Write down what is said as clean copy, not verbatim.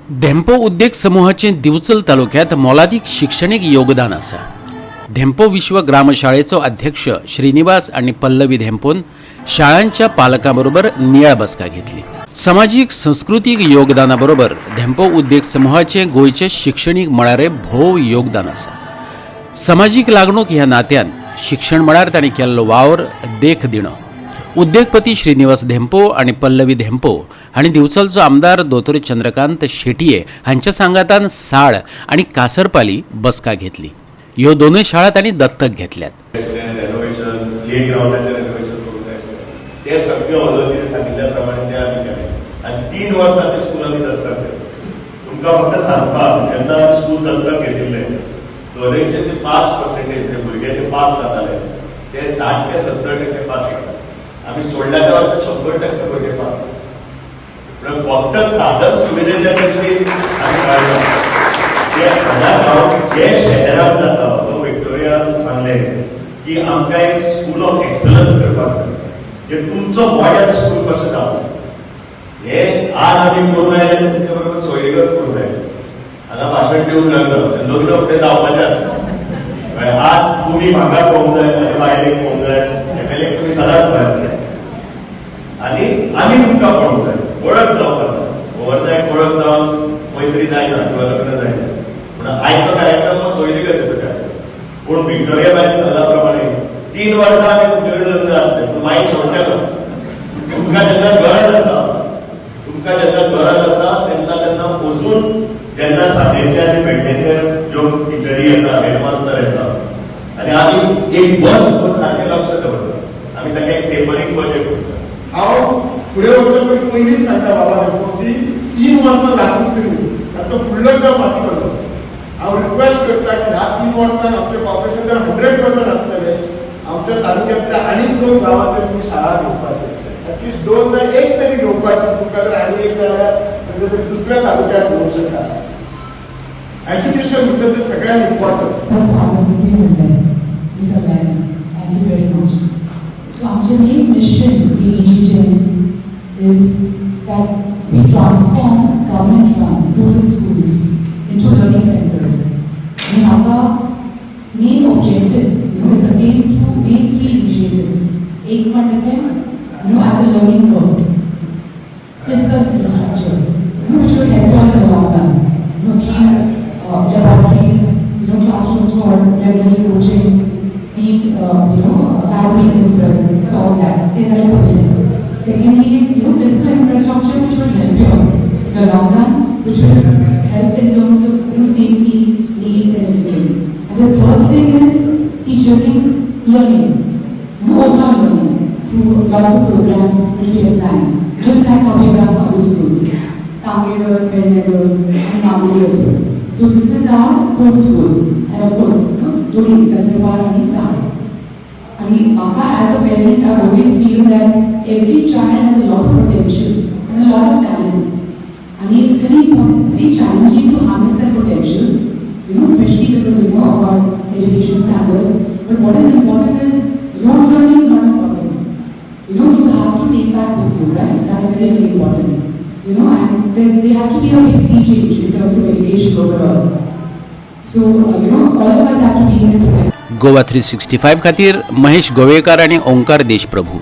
धेंपो उद्देग समुहाचें दिवचल तालुक्यात मोलादीक शिक्षणीक योगदान आसा. धेंपो विश्व ग्रामशाळेचो अध्यक्ष श्रीनिवास आनी पल्लवी धेंपोन शाळांच्या पालकां बरोबर नियाळ बसका घेतली. समाजीक संस्कृतीक योगदाना बरोबर धेंपो उद्देग समुहाचें गोंयचे शिक्षणीक मळार भोव योगदान आसा. समाजीक लागणूक ह्या नात्यान शिक्षण मळार तांणी केल्लो वावर देख दिणो. उद्देगपती श्रीनिवास धेंपो आनी पल्लवी धेंपो हांणी दिवचलचो आमदार दोतोर चंद्रकांत शेटये हांच्या सांगातान साळ आनी कासरपाली बसका घेतली. ह्यो दोनूय शाळा तांणी दत्तक घेतल्यात. रेनोवेशन, प्ले ग्रावंडाचें रेनोवेशन करूंक जाय आशिल्लें. ते सगळे ऑलरेडी सांगिल्ल्या प्रमाणे ते आमी केलें आनी 3 वर्सां ते स्कूल आमी दत्तक घेतलें. तुमकां फक्त सांगपाक, जेन्ना आमी स्कूल दत्तक घेतिल्लें, दोनयचे जे पास पर्सेंटेज, म्हणजे भुरगे जे पास जाताले, ते 60 ते 70% पास जाताले. आमी सोडल्या त्या वर्सा 100% भुरगे पास जाले. म्हळ्यार फक्त साधन सुविधेच्या दृश्टीन आमी काडला ते हांगा हांव जे शहरात जाता तो विक्टोरियान सांगलें की आमकां एक स्कूल ऑफ एक्सलन्स करपाक जाय, जे तुमचो मॉडेल स्कूल कशें जावं. हे आज आमी करून आयले ते तुमच्या बरोबर सोयरीगत करून आयले. हांगा भाशण दिवंक लागलो, लग्न फुडें जावपाचें आसा. कळ्ळें? आज तुमी म्हाका पळोवंक जाय, म्हाज्या बायलेक पळोवंक जाय, एमएलएक तुमी सदांच पळयतले आनी आमी तुमकां पळोवंक जाय. वळख जावपाक जाय. ओवरनायट वळख जावन मैत्री जायना किंवा लग्न जायना. पूण आयचो कार्यक्रम हो सोयरीगतीचो कार्यक्रम. पूण विक्टोरिया बायन सांगला प्रमाणे 3 वर्सां आमी तुमचे कडेन लग्न जातले, पूण मागीर सोडचें ना. तुमकां जेन्ना गरज आसा, तुमकां जेन्ना गरज आसा, तेन्ना तेन्ना अजून जेन्ना सांजेचे आनी पेडणेचे ज्यो टिचरी येता, हेडमास्टर येता आनी आमी एक वर्सभर सारकें लक्ष दवरता. आमी ताका एक टेपरींग बजेट करता. हांव फुडें वचचे पयलीं पयलींच सांगता, बाबा धेंपोची 3 वर्सां जातूंक सुरू ताचो फुडलो टर्म आसतलो. हांव रिक्वेस्ट करता की ह्या 3 वर्सांक आमचें कॉर्पोरेशन जर 100% आसतलें, आमच्या तालुक्यांतल्या आनीक दोन गांवांतली तुमी शाळा घेवपाची. एटलिस्ट दोन ना एक तरी घेवपाची. तुमकां जर आनी एक जाल्यार म्हणजे तरी दुसऱ्या तालुक्यात घेवंक शकता. एज्युकेशन म्हणटा तें सगळ्यांत इम्पॉर्टंट. स्वागत म्हणलें मी सगळ्यांनी. Thank you very much. So आमचें main mission in AGGN is that we transform government run rural schools into learning centers. आणि म्हाका main objective is attained through main three initiatives. एक म्हणटा तें as a learning curve, physical infrastructure, which will help you all in the long run. Be it laboratories, classrooms for regular coaching, be it libraries as well. So all that is a Secondly is physical infrastructure which will help you all in the long run, which will help in terms of safety needs and everything. And the third thing is teaching learning, overall learning through lots of programs which we have planned. Just like how we have done for other schools, Sanganer, Pernagar, and Nagoli as well. So this is our fourth school, and of course, doing Kasarwar and Sal. I mean, म्हाका as a parent, I always feel that every child has a lot of potential and a lot of talent. I mean, it's very important, it's very challenging to harness that potential, especially because of our education standards. But what is important is, rote learning is not important. You have to take back with you, right? That's very, very important. And there has to be a big sea change in terms of education overall. So, all of us have to be in it together. Goa 365 खातीर महेश गोवेकार आणि ओंकार देशप्रभू.